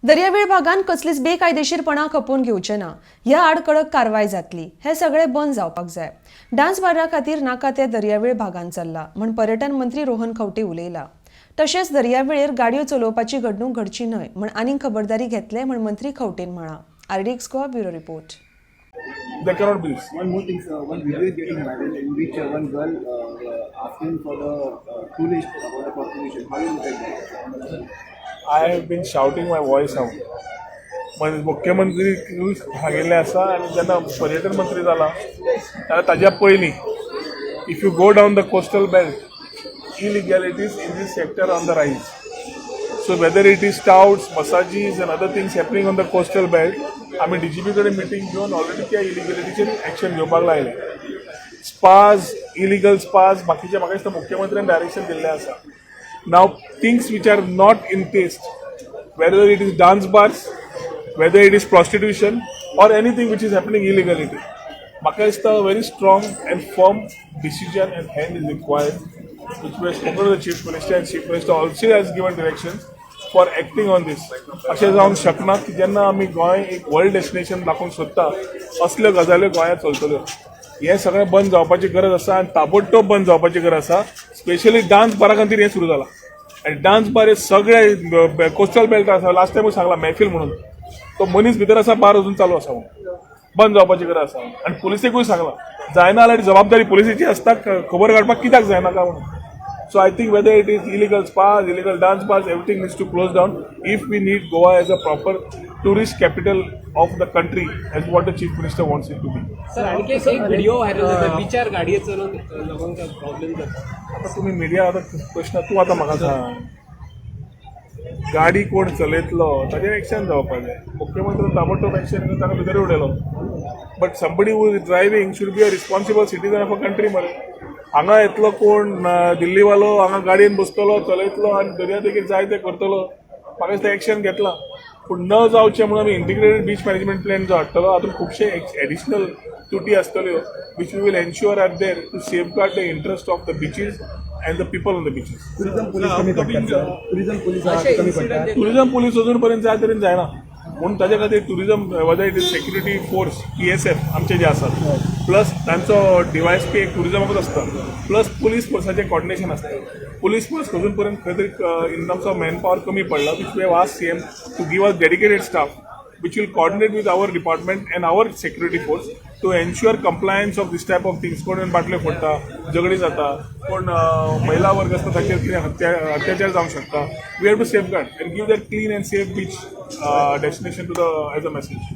दर्यावेळ भागांत कसलीच बेकायदेशीरपणा खपोवन घेवचे ना. ह्या आड कडक कारवाय जातली. हे सगळे बंद जावपाक जाय. डान्स बारा खातीर नाका ते दर्यावेळ भागांत चल्ला म्हण पर्यटन मंत्री रोहन खंवटे उलयला. तशेंच दर्यावेळेर गाडयो चलोवपाची घडणूक घडची न्हय म्हण आनीक खबरदारी घेतले म्हण मंत्री खंवटेन म्हळां. RDX Goa, bureau report. They cannot be this. One more thing, sir. One video is getting viral in which one girl asking for the tourist about the prostitution. How you look at that? I have been shouting my voice out. म्हणजे मुख्यमंत्री सांगिल्लें आसा आनी जेन्ना पर्यटन मंत्री जाला जाल्यार ताज्या पयलीं, if you go down the coastal belt, illegalities in this sector on the rise. So whether it is touts, massages and other things happening on the coastal belt, आमी डीजीपी कडेन मिटींग घेवन ऑलरेडी त्या इलिगॅलिटीचेर action घेवपाक लायलें. Spas, illegal spas, बाकीचे म्हाका दिसता मुख्यमंत्र्यान डायरेक्शन दिल्लें आसा. Now, things which are not in taste, whether it is dance bars, whether it is prostitution or anything which is happening illegality, म्हाका दिसता very strong and firm decision and hand is required, which we spoken to the Chief Minister, and Chief Minister also has given directions for acting on this. अशें जावंक शकना की जेन्ना आमी गोंय एक world destination दाखोवंक सोदता, असल्यो गजाल्यो गोंयांत चलतल्यो. हें सगळें बंद जावपाची गरज आसा आनी ताबडतोब बंद जावपाची गरज आसा. स्पेशली डान्स बारा खातीर हें सुरू जालां आनी डान्स बार हे सगळे कोस्टल बेल्ट आसा. लास्ट टायमूय सांगला, महफील म्हणून तो मनीस भितर आसा, बार अजून चालू आसा म्हणून. बंद जावपाची गरज आसा आनी पुलिसेकूय सांगलां, जायना जाल्यार जबाबदारी पुलिसेची आसता खबर काडपाक कित्याक जायना काय म्हणून. So I think whether it is illegal spas, illegal dance bars, everything needs to close down if we need Goa as a proper tourist capital of the country, as what the Chief Minister wants it to be. Sir, आणखी एक एक video viral जाता, बिचार गाडये चलोवन लोकांक problem जाता. आता तुम्ही media, आता प्रश्न तूं आतां म्हाका सांग, गाडी कोण चलयतलो ताजेर एक्शन जावपाक जाय. मुख्यमंत्र्यान ताबडतोब एक्शन घेवन ताका भितर उडयलो, but somebody who is driving should be a responsible citizen of a country मरे. हांगा येतलो कोण दिल्लीवालो, हांगा गाडयेन बसतलो, चलयतलो आनी दर्या देगेर जाय ते करतलो. म्हाका दिसता एक्शन घेतला, पूण न जावचें म्हणून आमी इंटिग्रेटेड बीच मॅनेजमेंट प्लॅन जो हाडटलो, हातूंत खुबशे एडिशनल तुटी आसतल्यो, which we will ensure are there to safeguard the interest of the beaches and the people on the beaches. Tourism police कमी पडतात सर. टुरिझम पोलीस आहा ते कमी पडतात. टुरिझम पोलीस अजून पर्यंत जाय तरेन जायना, म्हणून ताच्या खातीर tourism, whether it is security force, PSF आमचे जे आसात, प्लस तांचो डीवायएसपी एक टुरिझमाकूच आसता, प्लस पुलीस फोर्साचें कॉर्डिनेशन आसता. पुलीस फोर्स अजून पर्यंत खंय तरी in terms of man power कमी पडला, which we have asked CM to give us dedicated staff which will coordinate with our department and our security force to ensure compliance of this type of things. कोण बाटल्यो फोडटा, झगडी जाता, कोण महिला वर्ग आसता ताचेर कितें हत्या अत्याचार जावंक शकता. We have to safeguard and give that clean and safe beach destination to the as a message.